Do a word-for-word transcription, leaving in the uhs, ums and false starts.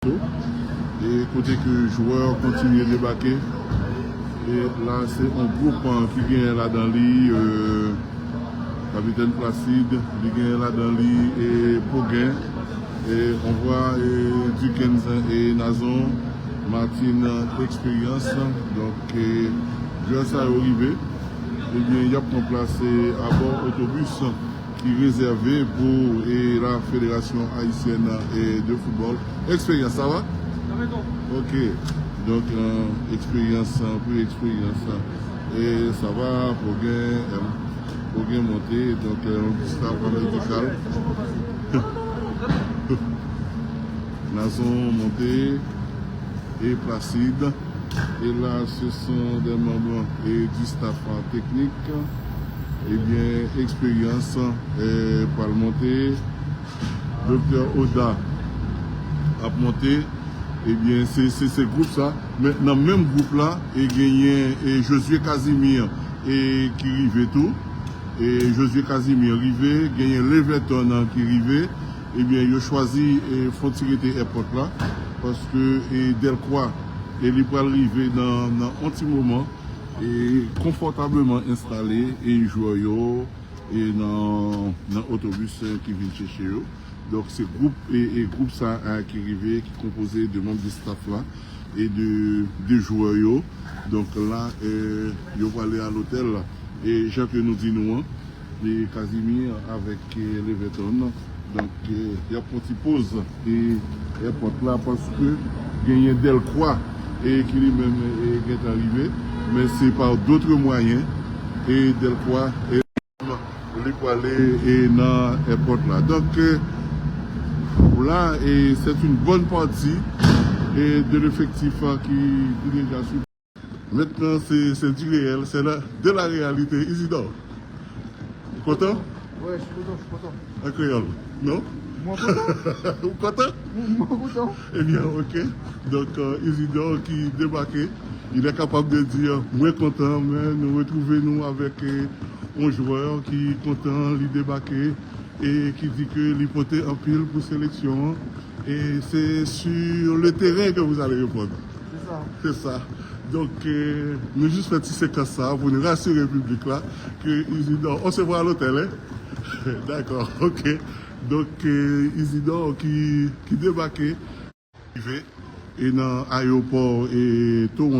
E kote ke jwè kontinye debake. E la, se yon gwoup, an, ki genyen ladan li, e, Kapitèn Placide, li genyen ladan li, e, Poggen, e, on vwa, e, Dickens e Nazon, Martin, Eksperyans. Donk, e, jwè sa yo rive, ebyen, y ap pran plas, e, abò otobis ki rezève pou, e, la Fédération Haïtienne, e, de Football. Eksperyans, sa va? Ok. Donk, e, Eksperyans, e, pou Eksperyans. E sa va, Poggen, e, Poggen monte, donk, e, yon ti staff medikal. Nazon monte, e Placide. Et là, ce sont des membres, e, du staff, e, technique. Ebyen, Eksperyans, e, pral monte. Doktè Oda ap monte. Ebyen, se, se, se gwoup sa. Men nan menm gwoup la, e genyen, e, Josué Casimir, e, ki rive tou. E Josué Casimir rive, genyen Leverton, an, ki rive. Ebyen, yo chwazi, e, fè yon ti rete èpòt la, paske, e, Delcroix, e, li pral rive nan, nan yon ti moman, e, konfòtableman enstale, e, jwè yo, e, nan, nan otobis, e, ki vin chèche yo. Donk, se gwoup, e, e, gwoup sa, e, ki rive, ki konpoze de manm de staff la e de, de jwè yo. Donk, la, e, yo prale a lotèl, e, jan ke nou di nou an, e Casimir avèk, e, Leverton. Donk, e, y ap pran ti poz, e, èpòt la, paske genyen Delcroix, e, ki li menm, e, gentan rive, men se pa d'autres moyens, e, Delcroix, e, li prale, e, nan èpòt la. Donk, e, là, e, c'est une bonne partie, e, de l'effectif, e, ki, ki deja sou Maintenant, c'est, c'est du réel, c'est la, de la réalité. Isidore, ou kontan? Ouais, je suis content, je suis content. An kreyòl, non? Mwen kontan. Ou kontan? Mwen kontan. Ebyen, ok. Donk, e, Isidore ki debake, il est capable de dire, mwen kontan, men nou retwouve nou avèk, e, yon jwè ki kontan, li debake, e ki di ke li pote anpil pou seleksyon an. E se sur le terrain que vous allez répondre. C'est ça. C'est ça. Donk, e, nou jis fè ti sekans sa pou nou rasire piblik la ke Isidore, on se voit à l'hôtel, hein? Dakò, ok. Donk, e, Isidore ki, ki debake, rive, e nan ayewopò, e, Toronto.